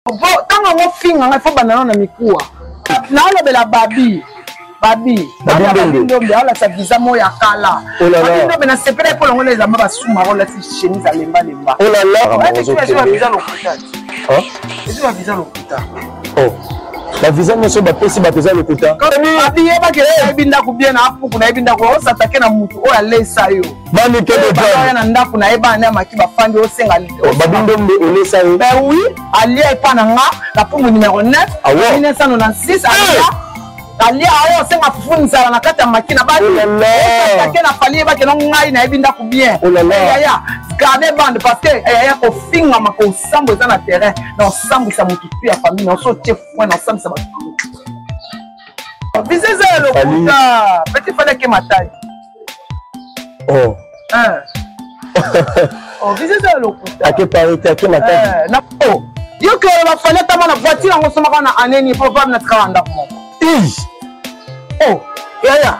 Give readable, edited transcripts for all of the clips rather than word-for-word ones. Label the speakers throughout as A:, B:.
A: Po ntango yango finga ngai fo banda nano na mikuwa. Naolobela babi babi ndombe aolakisa visa moko ya kala. Babi ndombe nasepela mpo longola elamba basuma olati chemise ya lemba lemba. Visa lokuta. Eza ba visa lokuta.
B: Oh. Ba visa nyonso bapesi bato eza lokuta.
A: Babi yebaki nayebi ndako bien na apuku nayebi ndako osatake na mutu oyo alesa yo.
B: Bani
A: na ndako na ye bana ya maki bafandi osenga.
B: Oh, Babi Ndombe olesa ye.
A: Ben oui, alia epa na nga na pumbu numero 9 1996 alia alia ayo osenga fufu nzala na kati ya maki na baniake na fali yebake no ngai nayebi ndako bien yaya garde bande parce que yaya kofingama kosambwa eza na terrain na osambwisa motu tu ya famille na oso otie foin na osambwisa bato. Visa eza ya lokuta. Petit fali ake matadi.
B: Oh.
A: Oh, visa eza ya lokuta.
B: Ake Paris te, ake matadi.
A: Na oh. Yo ke ba fali ata mwana voiture yango osomaka na année nini po vabe na tikaka ndako moko. Oh, yaya.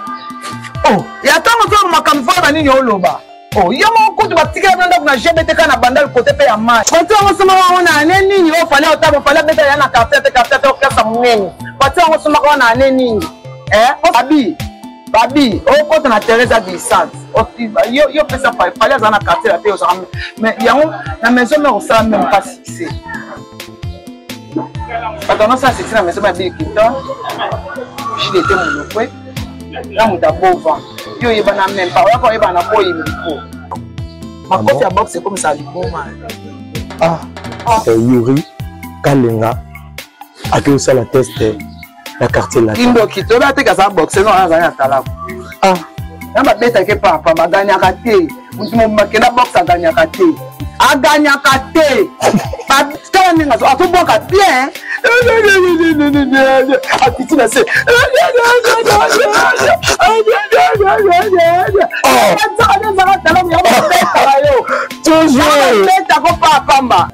A: Oh, ya ntango ozo makambo fo ba nini oloba. Oh, yo moko kutu batikela bino ndako na GBTK na bandal kote mpe ya mai. Voiture yango osomaka yango na année nini? Oyo fali otaba fali abeta ya na quartier te quartier te orchestre monene. Voiture yango osomaka yango na année nini? Eh, abi babi okota na terrain eza glissante. Yo yo pesa fali fali aza na quartier la te ozaka mais yango na maison mère osala même pas succès. Bato yango osala succès na maison mère Bill Clinton, JDT Mulopwe na moto abova yo oyebana même pas oyaka oyebana na koyimbi po makofi ya boxe ekomisaka liboma.
B: Ah, ah. Yuri Kalenga ake osala test na quartier latin.
A: Kindoki toyebi ateka aza boxe no azali na talaku.
B: Ah.
A: Na babetaki papa baganyaka te motu mobima kenda boxe aganyaka te aganyaka te tala ndenge azobwaka bien akiti na se babetaka yo
B: toujours
A: betako pamba.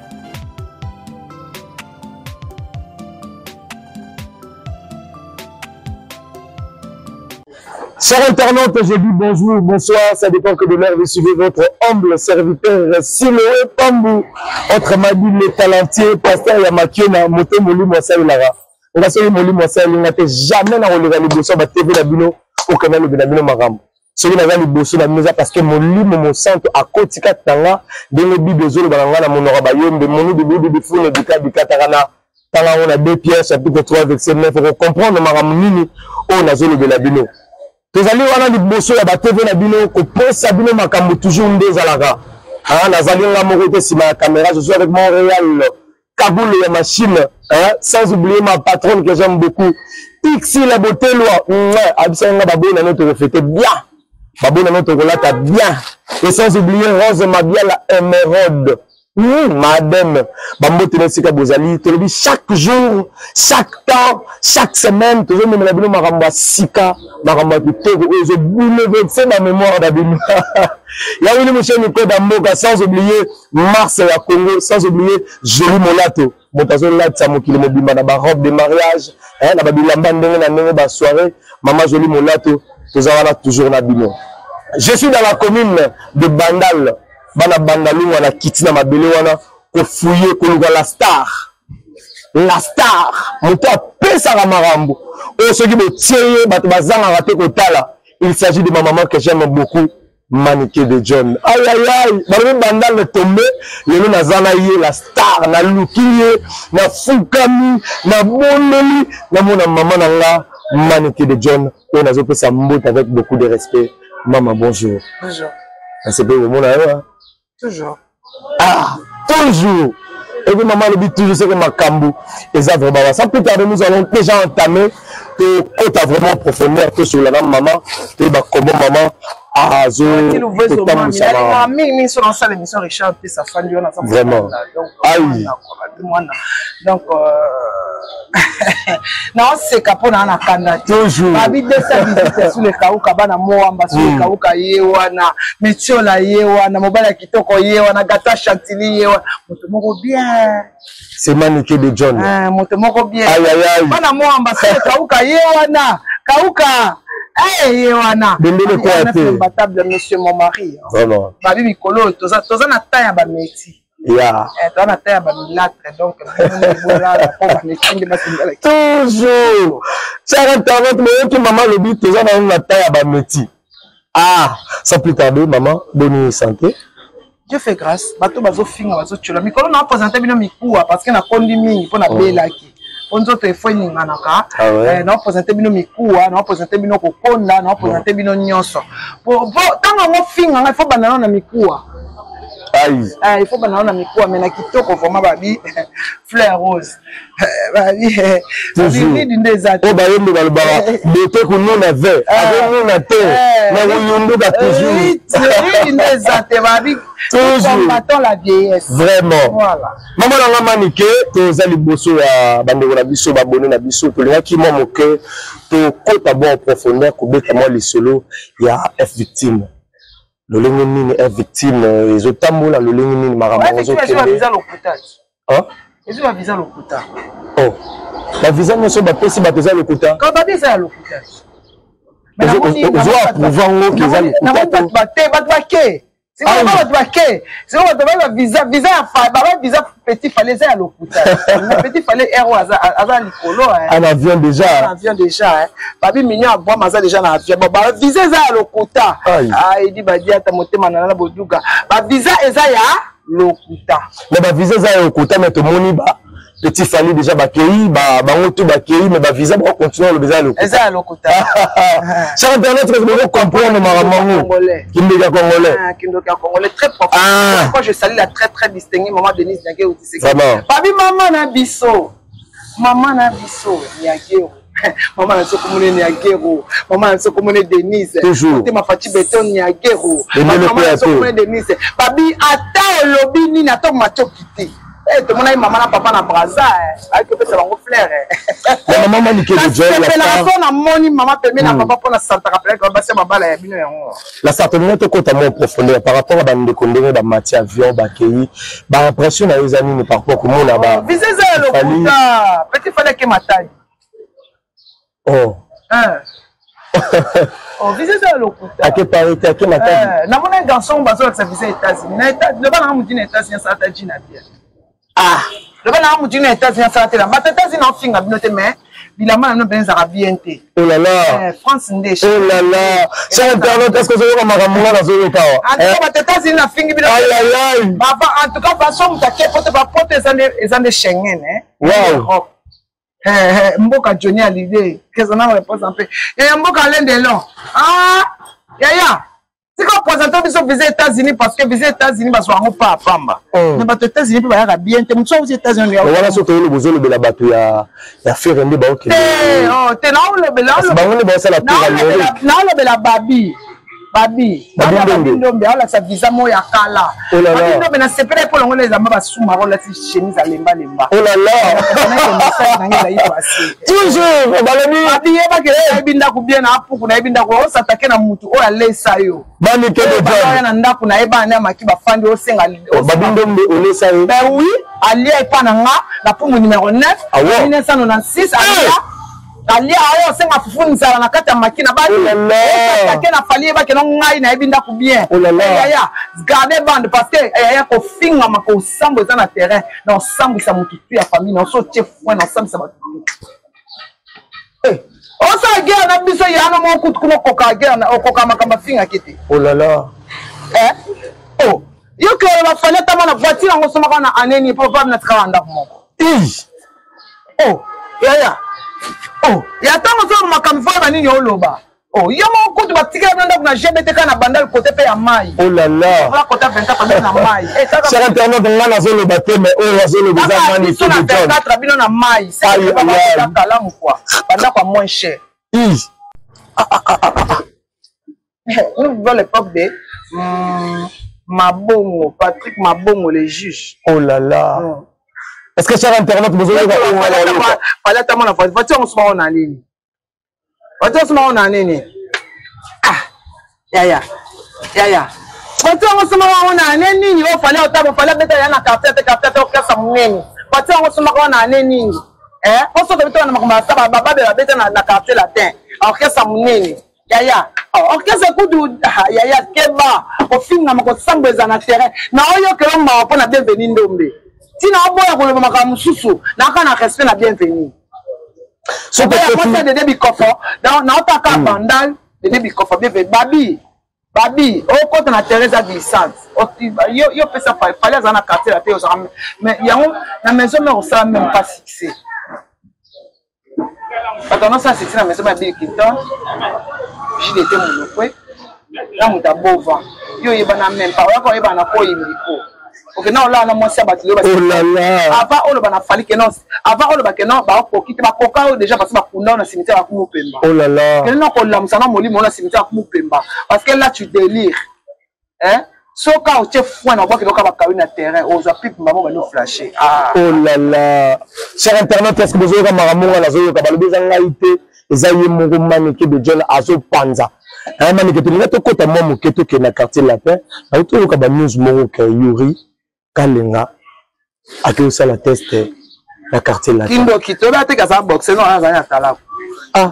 B: Chers internautes, je dis bonjour, bonsoir, ça dépend que de l'heure vous suivez votre humble serviteur Siloé Pambou, autrement dit le talentier, pasteur Yamakiona, moto molimo asalelaka. Nga soki molimo asalinga te, jamais na koleka liboso ba TV na bino, okenda lobi na bino makambo. Soki naza liboso na bino eza parce que molimo mosantu akoti kati na nga, ndenge Bible ezoloba na nga na monoko ya bayombe, monu bibudu bifune bika bikataka na tanga yango na 2 Pierre chapitre 3 verset 9, okocomprendre makambo nini oyo nazolobela bino. Tozali wana liboso ya ba TV na bino kopesa bino makambo toujours nde ezalaka. Ah, nazali nga moko te nsima ya caméra, je suis avec mon réal Kaboul ya machine, hein, sans oublier ma patronne que j'aime beaucoup, Pixie la beauté loi, abisa nga baboyi na notre refléter bien, baboyi na notre kolata bien, et sans oublier Rose Mabiala Émeraude. Madame, bambote na esika bozali, tolobi chaque jour, chaque temps, chaque semaine, tozomemela bino makambo ya sika, makambo ya kitoko oyo ezobouleverse ba mémoire na bino. Ya Willy Musheni Koda Mboka, sans oublier Mars ya Congo, sans oublier Jolie Molato, moto azolatisa mokili mobimba na ba robe de mariage, hein, na ba bilamba ndenge na ndenge ba soirée, Mama Jolie Molato, toza wana toujours na bino. Je suis dans la commune de Bandal, bana Bandalungwa na kiti na mabele wana kofouiller koluka la star. La star, moto apesaka makambo oyo soki botie ye bato bazangaka te kotala. Il s'agit de ma maman que j'aime beaucoup, Manike de John. Aïe aïe aïe, balobi Bandal le tombé, lelo naza na ye la star, naluki ye, nafukami, nabondeli, namona mama na nga Manike de John oyo nazopesa mbote avec beaucoup de respect. Mama bonjour.
A: Bonjour.
B: Nasepeli komona yo.
A: Toujours.
B: Ah, toujours. Et puis maman alobi toujours c'est que makambo eza vraiment sans plus tarder nous allons déjà entamer tokota vraiment en profondeur tosolola na mama toyeba comment mama azo
A: kotambwisa mingi mingi soki nasala émission Richard pesa afandi wana
B: vraiment
A: ai donc naoseka mpo naa na kanda te babi 218 sous le kauka bana moamba sous le kauka ye wana mitiola ye wana mobali ya kitoko ye wana gata chantilly ye wana moto moko bien.
B: C'est Manike de John.
A: Ah, moto moko bien.
B: Aïe aïe aïe.
A: Bana moamba sous le kauka ye wana kauka. Eh, ye wana.
B: Bendele kwa te.
A: Imbattable monsieur mon mari.
B: Vraiment.
A: Babi mikolo toza toza na temps ya ba métier.
B: Ya.
A: Eh, toza na temps ya bamilatre, donc bolala mpo bameti nde basengela.
B: Toujours. Cher internaute, boyoki mama alobi toza nanu na temps ya bameti. Ah, sans plus tarder, maman, bonne santé.
A: Dieu fait grâce, bato bazofinga, bazotyola mikolo na présente bino mikuwa parce que nakondi mingi mpo nabelaki, mpo nzoto efo eninganaka.
B: Ah ouais.
A: Eh, naopresente bino mikuwa, naopresente bino kokonda, naopresente bino nyonso. Po ntango yango finga ngai, fo banda nano na mikuwa.
B: Aïe.
A: Eh, il faut banda nano na mikuwa, mais na kitoko vraiment, babi fleur rose. Eh, babi eh, babi
B: Toujours.
A: nini nde eza te.
B: Oyo bayembi balobaka bete kununa ve akonuna te na koyunduka toujours.
A: Ridi nde eza te, babi
B: Toujours.
A: combattons la vieillesse.
B: Vraiment.
A: Voilà.
B: Mama na nga Manike, toza liboso ya bandeko na biso, babone na biso, tolingaki mwa moke tokota mwa en profondeur, kobeta mwa lisolo ya F Victime. Lolenge nini F Victime ezotambola, lolenge nini makambo yango
A: ezwi
B: ezokende?
A: bavisa lokuta.
B: Hein?
A: Ezwi bavisa lokuta.
B: Oh. Bavisa nyonso bapesi bato eza lokuta.
A: Ka babi eza ya lokuta.
B: Ozo approuve yango ke eza lokuta
A: Namoni
B: to?
A: bato bate, bato bake sikoyo.
B: Ah oui.
A: Bato bake sikoyo, bato bayi bavisa, visa ya fa baba, visa Petit Fally eza ya lokuta. Mais Petit Fally ero aza likolo, hein.
B: En avion
A: Na
B: déjà.
A: Avion déjà, hein. Babi mignon abwama aza déjà na avion. Bon, bavisa eza ya lokuta.
B: Aïe.
A: Edi badiata motema na nana boduga, bavisa eza ya lokuta.
B: Mais bavisa eza ya lokuta, mais tomoni ba Petit Fally déjà bakei, bango tu bakei, mais bavisa bakocontinue oloba eza ya lokuta.
A: Eza ya lokuta.
B: Cher internaute, kasi boko comprendre makambo yango.
A: Congolais.
B: Kindeki ya congolais.
A: Ah, kindoki ya congolais très profond.
B: Ah.
A: Pourquoi je salue la très très distinguée maman Denise Nyakero Tshisekedi.
B: Vraiment.
A: Babi mama na biso, mama na biso Nyakero, mama na biso komone Nyakero, mama na biso komone Denise.
B: Toujours.
A: Motema Faci Beton Nyakero.
B: Emele
A: Mama na biso
B: Kouyaté.
A: komone Denise. Babi ata olobi nini, ata matoki te. Eh, tomonaki mama na papa na Braza, eh. Ayaki kopesa bango fleur, eh.
B: Mais mama Manike de Joy, la
A: Nasepelaka
B: star.
A: so namoni mama pembe na papa mpo na santaka pelaka basi ya mabala ya bino yango.
B: La star, tolingi tokota mwa en profondeur par rapport a bandeko ndenge bamati avion bakei, baimpression na yo eza nini par rapport komona ba
A: Visa eza ya
B: Fally?
A: lokuta. Petit Fally ake Matadi.
B: Oh.
A: Hein. Oh, visa eza ya lokuta.
B: Ake Paris te, ake Matadi.
A: Eh, namoni garçon bazolakisa visa États-Unis na loba nanga motu na États-Unis asala ta jina bien.
B: Ah.
A: Loba nanga motu na États-Unis asala te. Bato États-Unis naofinga bino te, mais bilamba na bino mpenza ezalaka bien te.
B: Oh là là.
A: Eh, France nde.
B: Oh là là, cher internaute, est ce que ozoyoka makambo nga nazoyoka awa?
A: En tout cas, bato États-Unis nafingi bino.
B: Aïe aïe aïe.
A: Bava, en tout cas, façon moto ake poto, bapoto eza nde Schengen, hein.
B: Wow.
A: Europe. Eh, eh, mboka Johnny Hallyday kezana réponse mpe yaya mboka Alain Delon. Ah yaya, tika présente biso visa États-Unis, parce que visa États-Unis bazwa yango pa pamba.
B: Mm.
A: Na bato États-Unis mpe bayaka bien te, motu auti États-Unis.
B: Mais wana so toyoloba, ozolobela bato ya Ferre nde baokende.
A: Te, oh, te, naolobela.
B: Parce bango nde baosala tour Amérique.
A: Naolobela babi babi
B: Babi Ndombe.
A: Ndombe aolakisa visa moko ya kala.
B: Oh là là.
A: Babi Ndombe, nasepela mpo longo ezamba basuma, olati chemise alembalemba.
B: Oh là là.
A: Message nange ezali pase.
B: Toujours balobi.
A: Babi yebaki nayebi ndako bien na apuku, nayebi ndako osatake na mutu oyo alesa yo.
B: Manike de
A: Baya
B: John.
A: na ndako nayeba na maki bafandi osenga.
B: Babi Ndombe olesa ye?
A: Ben oui, alia epa na nga na pumu numéro 9.
B: Ah ouais?
A: 1996 alia, alia oyo osenga fufu nzala na kati ya makina.
B: Oh là là.
A: Babiosatake na Fally, yebaki no ngai nayebi ndako bien.
B: Oh là là.
A: Eh, yaya, garde bande, parce que eh, yaya, kofingama kosambo eza na terrain na osambwisa motu tu ya famille na oso otie foin na osambwisa bato tu. Eh, osala guerre na biso yana moko kutu kuna okoka guerre okoka makambo afingaki te.
B: Oh là là.
A: Eh? Oh, yo kele bafali ata mwana voiture yango osomaka na année nini mpo babi na tikaka ndako moko.
B: Ih.
A: Oh yaya, oh ya, ntango ozoloba makambo fo yeba nini oloba. Oh, yo moko kutu batikela bino ndako na GBT kaka na Bandal kote mpe ya mai.
B: Oh là là.
A: Ola kota 24 bino na mai. Eh,
B: Cher internaute, nga nazoloba te, mais oyo azoloba eza
A: kaka
B: Manike
A: biso na
B: de John.
A: 24 bino na mai.
B: Aïe, aïe, aïe.
A: Kalamu kwa bandako ya moins cher.
B: Ih.
A: Nous vivons l'époque de Mabongo, Patrick Mabongo, le juge.
B: Oh là là. Est-ce que cher internaute bozoyoka oyo nga nayoka?
A: Fally ata mwana voiture yango osomaka na nini? Voiture osomaka na nini? Ah yaya, yaya, voiture yango osomaka yango na ane nini? Oyo Fally otaba, Fally abeta ya na quartier te, quartier te, orchestre monene. Voiture yango osomaka yango na ane nini? Eh, po soki obetaka na makambo ya sa bababe babeta na quartier latin, orchestre monene. Yaya, oh, orchestre kutu ah, yaya keba kofingama kosambwa eza na terrain na oyokela mawa mpo na bienvenu ndombe ntina oboya koloba makambo mosusu naka na respect na bienvenu soki dede bikofo naotaka hmm. bandal dede bikofo bienvenu babi babi okota na terrain eza glissante yo pesa fali aza na quartier la te ozaka mais yango na maison mère osala même pas succès bato yango asala succès na maison ya Bill Clinton JDT Mulokwe na moto abova yo oyebana même pas oyaka oyebana na koyimbiko okenda olala na mwasi ya bato leo oh avant oloba na fali keno avant oloba keno bakoki te bakoka oyo déjà parce bakunda oyo na cimetière ya kumupemba
B: oh
A: kende na kolamusa na molimo oyo na cimetière ya kumupemba parce que là tu délire hein soki otie foin na obwaki loka bakawi na terrain ozwa pipe mbamo bando flashe
B: ah. oh là là cher internaute est ce que bozoyoka makambo nga nazoyoka balobi eza ngai te eza ye moko maneke de john azopanza eh, maneke tolinga tokɔta mwa moke tokende na quartier latin nayo toyoka banews moko ke yuri kalenga ake osala test na quartier latin
A: kindoki toyeba te kaza boxe no azali na talaku ah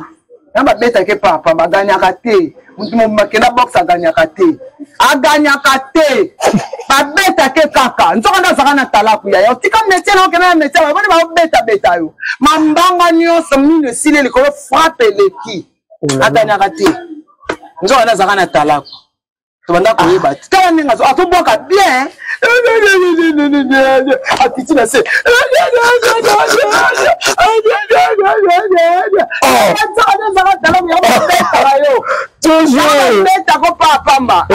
A: na babetaki papa baganyaka te moto mobima kenda boxe aganyaka te aganyaka te babetake kaka nzoka nde azalaka na talaku yaya otika métier na okenda na métier baboni baobetabeta yo mambanga nyonso mino esili likolo frappe eleki aganyaka te nzoka nde azalaka na talaku tobanda koyeba te tala ndenge azobwaka bien akiti na se betako pa pamba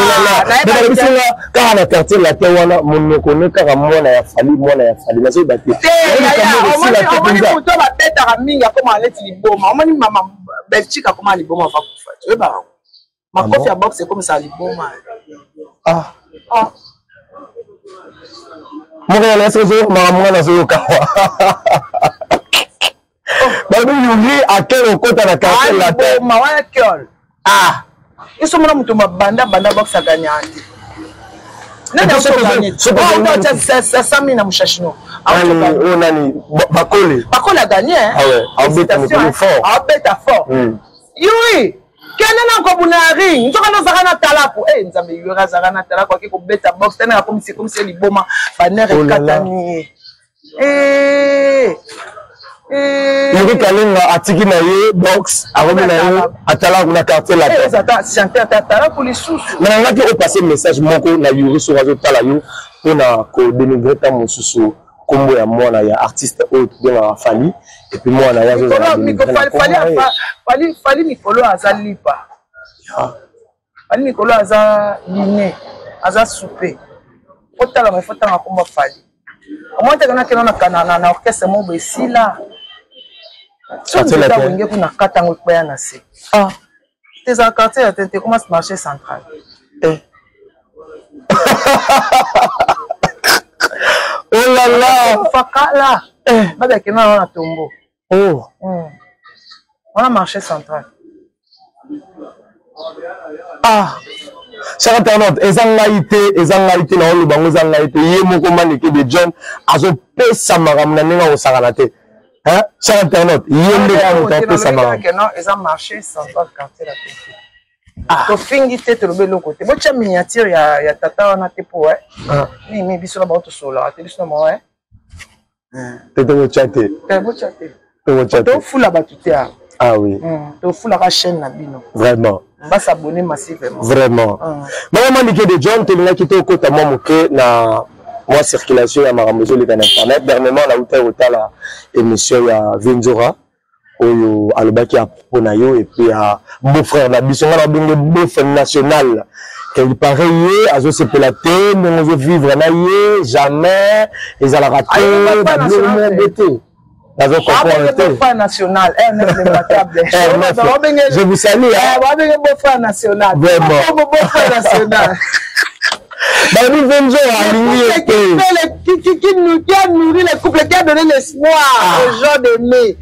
B: bisinga kaka na quartier latin wana monoko ne kaka mwana ya fali mwana ya fali nazoyeba te
A: omoni moto babetaka mingi akoma neti liboma omoni mama belgique akoma liboma vakufa oyebaka makofi ya boxe ekomisa liboma
B: ah. ah. moko ya nasi ozoyoka makambo nga nazoyoka balobi yuri ake kokota na quartier latin
A: wana kiol ah biso mona moto mabanda banda boxe aganyaka te nani aotya sami na mushashino
B: oyo nani bakole
A: bakole aganye
B: abeta mikolo fort
A: abeta fort yuri kende na kobuna ya ring nzoka nde ozalaka na talaku e nzambe yuri azalaka na talaku ake kobeta box tene akomisi ekomisi ye liboma banere
B: Oh là là.
A: ekatani ye Eh. Eh.
B: Yuri Kalenga atiki na ye box akomi na ye atalaku na quartier
A: Eh,
B: latin
A: eza ata chanteur ata talaku lisusu
B: mais nangaki opasse message moko na Yuri soki azotala yo mpona kodenigre ntango mosusu nkombo ya mwana ya artiste oyo tobengaka Fally et puis mwana ye azozala dénigré na nkombo na ye.
A: Fally mikolo aza lipa
B: Ah.
A: Fally mikolo aza dîner aza souper otalama ifo tanga nkombo Fally omoni teke nakenda na orchestre moko boye esila soki
B: Quartier
A: nzete
B: latin.
A: wenge kuna kata yango ekweya na se
B: Ah.
A: te ezala quartier ya te te ekoma marché central
B: Eh. Oh là là
A: fakala
B: Eh.
A: babakenda na na tombo
B: Oh.
A: Wana marché central.
B: Ah. Cher internaute, eza ngai te, eza ngai te, naoloba yango eza ngai te. Ye moko Maneke de John azopesa makambo na ndenge akosakana te. Hein? Cher internaute, ye nde kaka moto apesa makambo.
A: Non, eza marché central quartier la paix. Ah. Tofingi te tolobi eloko te. Botya miniature ya, ya tata wana te po eh.
B: Ah.
A: Mingi biso na bango tosololaka te biso na bango eh.
B: Te tokotya te.
A: Te botya te.
B: Tokotya te.
A: Tofula bato te awa.
B: Ah oui.
A: Tofulaka chaîne na bino.
B: Vraiment.
A: Basabonner massivement.
B: Vraiment. Mama Manike de John, tolingaki tokota mwa moke na mwa circulation ya makambo ezoleka na internet. Dernièrement, nauta kotala émission ya Venzora oyo alobaki mpo na yo et puis ya beau frère na biso nga na benge beau frère national. Il paraît ye azosepela te ndenge ozovivre na ye jamais ezalaka te babiloko moko te. Nazo comprendre te.
A: Beau-frère national, RNF l'imbattable.
B: RNF. Je vous salue.
A: Hein. Babenge beau-frère national.
B: Vraiment.
A: Beau-frère national.
B: Babi Venzo alingi ye te.
A: Qui a nourri les couples, qui a donné l'espoir aux gens d'aimer,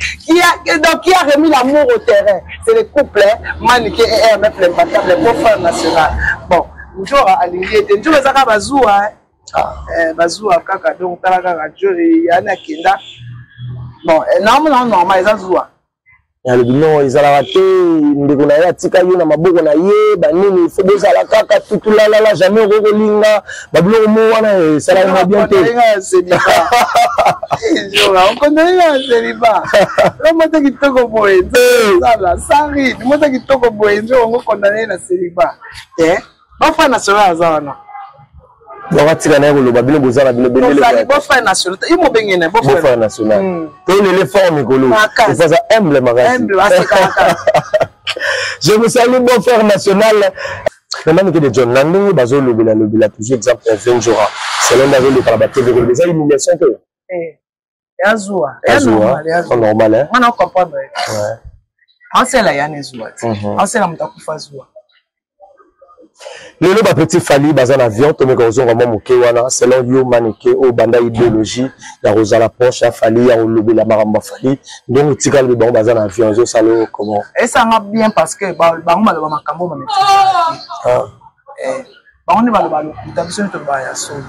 A: donc qui a remis l'amour au terrain. C'est le couple, hein, Manike et RNF l'imbattable, beau-frère national. Bon, Njora alingi ye te. Njora ezaka bazuwa, hein.
B: Ah.
A: Bazuwa kaka, donc tala kaka, Njora yani akenda. Bon, naomona normal, eza zuwa.
B: Alobi non, ezalaka te, ndeko na ye atika yo na maboko na ye, banini fo bozala kaka tutulalala, jamais okoki kolinga babiloko mo wana esalaka mwa bien te.
A: Okondani na celiba mota kitoko boye sala sari mota kitoko boye nzo yango condamne na celiba te bafrère national aza wana.
B: Donc atika na ye koloba, bino boza na bino
A: bendele. Bofrère national ye mobenge na
B: bofrère national tolele fort mikolo efaza humble makasi. Je vous salue, bon frère national. Namani de John, na ndenge bazolobela lobela toujours exemple ya Venjora, selon nde azoleka na batv koloba eza humiliation te.
A: Yazua.
B: Azua normal hein.
A: Wana comprendre asela ya na ezua te, asela moto akufa zuwa.
B: Lelo bapetit Fally baza na avion, tomeka kozonga mwa moke wana. Selon yo Maneke, oyo banda idéologie ya kozala proche ya Fally, ya kolobela makambo ya Fally, ndenge otikali bango baza na avion, ezosala oyo comment?
A: Esanga bien parce que bango baloba makambo
B: ah.
A: Bango nde baloba lokuta, biso nde toloba ya solo.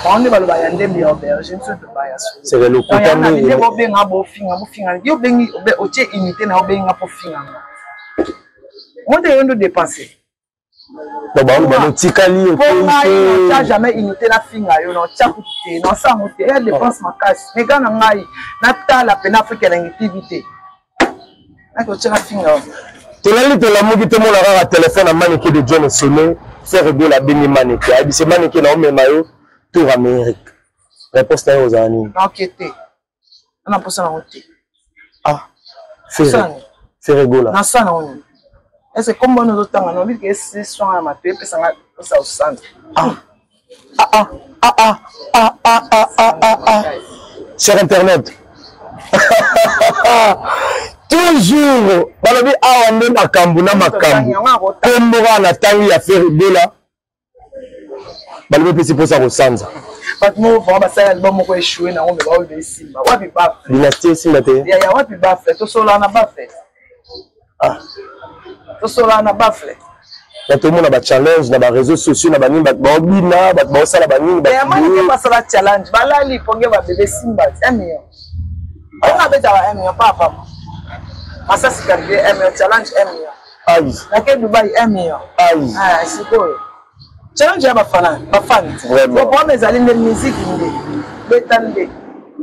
A: Bango nde baloba ya ndembe ya auberge, biso toloba ya solo.
B: C'est lokuta.
A: Nde bobenga bofinga bofinga, yo obengi otie unité na obenga mpo finga nga moto yo ndo dépenser.
B: Donc bango balotikali.
A: Mpo ngai natia jamais unité nafinga yo, natia kutu te, nasango te ya dépense makasi meka na ngai natala pena Afrika elengi TV te, naki otia nafinga yo.
B: Tolali tolamuki, tomona kaka telefone ya Maneke de John esone. Ferre Gola abengi Maneke, ayebisi Maneke na omema yo tour Amérique. Réponse na yo ozala nini?
A: Naoke te, na mposa nango te.
B: Ah, Ferre Gola.
A: Nasala nango nini? Ese kombo wana ozotanga na obiki esiswanga na mato epesanga mposa osanda.
B: Ah ah ah ah ah ah ah ah ah ah. Cher internet, toujours balobi awa nde makambo na makambo. Kombo kaka na ntangi ya Ferre Gola, balobi epesi mposa kosanza.
A: Bato moko vraiment basali album moko échoué nango, me baoyo esimba wapi? Baffle.
B: Dynastie esimba te.
A: Ya wapi baffle? Tosolana na baffle.
B: Ah.
A: Tosolana na baffle.
B: Na tomona bachallenge na baréseaux sociaux na banini, bato baobina, bato baosala banini.
A: Bamanike basala challenge, balali ponge babebe simba 1 million. Onga abetaka 1 million papa masasi calcule 1 million, challenge 1 million.
B: Ai.
A: Nake Dubai 1 million.
B: Ai.
A: Ah, sikoyo challenge ya bafana bafani
B: Vraiment.
A: Ezali nde musique nde beta nde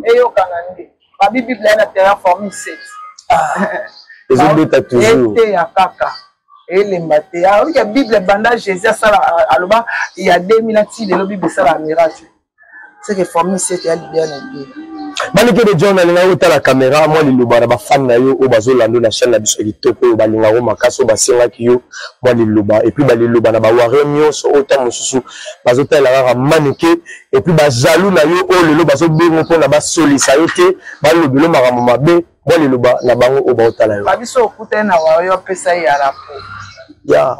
A: eyokana nde babi bible ya na terrain formule 7.
B: Ezobeta toujours.
A: Eteya kaka, elemba te. Oyoki bible banda Jésus asala, aloba ya 2000 ati lelo bible esala miracle, c'est que formule 7 ya libia na libia.
B: Maneke de John, alingaka kotala caméra, mwa liloba na bafan na yo oyo bazolanda na chaîne na biso ya kitoko, oyo balingako makasi, oyo basengaki yo mwa liloba, et puis baliloba na bawarrior nyonso oyo ntango mosusu bazotalela kaka Maneke, et puis bajaloux na yo oyo lelo bazobengo mpona basolisa yo te, balobelo makambo mabe, mwa liloba na bango oyo baotala yo.
A: Babiso okutani na warrior, apesa ye ya lapo.
B: Ya.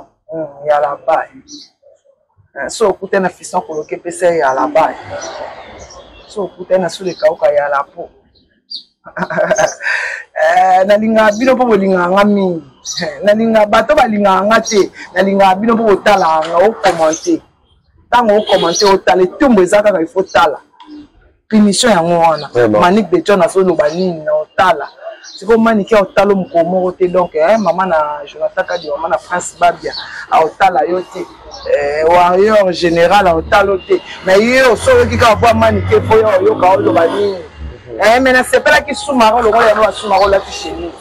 A: Ya labai. So okutani na fiston koloki, epesa ye ya labai. So okutani na solo ekauka, ya lapo. Nalingaka bino mpo bolingaka nga mingi. Nalingaka bato balingaka nga te, nalingaka bino mpo botalaka nga, okommente. Ntango okommente, otala etumbu eza kaka ifo tala punition yango wana. Manik de John azoloba nini na otala sikoyo? Manike otala mokolo moko te. Donc mama na Jonathan Kadi, mama na Prince Babia aotala yo te, warrior général aotala te. Mais yo so oyoki kaka bwa Manike po yo oyoka oloba nini? Mais nasepelaki sumaro lokola yango basumaro olati chemise,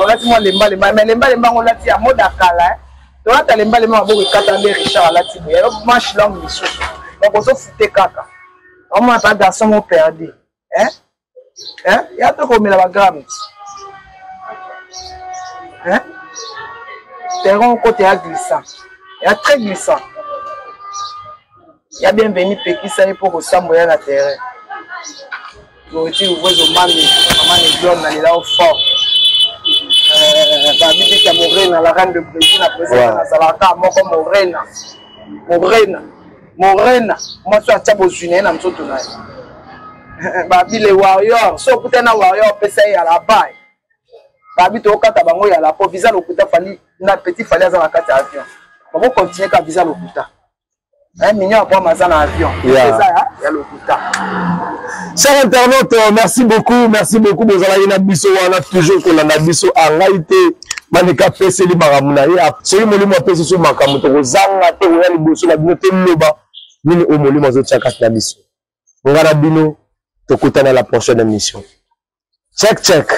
A: olati mwa lembalemba, mais lembalemba yango olati ya mode ya kala. Tolata lembalemba maboko ekata nde Richard alati boye, yo manche longue lisusu, donc ozofute kaka omona pa garçon mo perdu hein hein, ya mpe komela bagramme hein, terrain okota ya glissant, ya très glissant ya bienvenu, pekisa ye mpo kosambo ya na terrain. Loreti Uwezo, mami mama Neglon, nalela yo fort. Babibita Morena, la reine de Brésil, na président nazalaka moko Morena, Morena, Morena, mwasi atya bozwi na ye na nzoto na ye. Babi le warrior, so okutani na warrior, opesa ye ya labai. Babi tokata bango ya la po visa lokuta. Fally na petit Fally aza na kati ya avion, bakocontinue ka visa lokuta. Eh, mignon abraham aza na avion eza ya lokuta.
B: Chers internautes, euh, merci beaucoup, merci beaucoup. Bozalaki na biso wana toujours kolanda biso angai te maneka apeseli makambo na ye. Soki molimo apesi biso makambo tokozanga te koya liboso na bino toloba nini oyo molimo azotia kati na biso. Nga na bino tokutana la prochaine émission. Check check.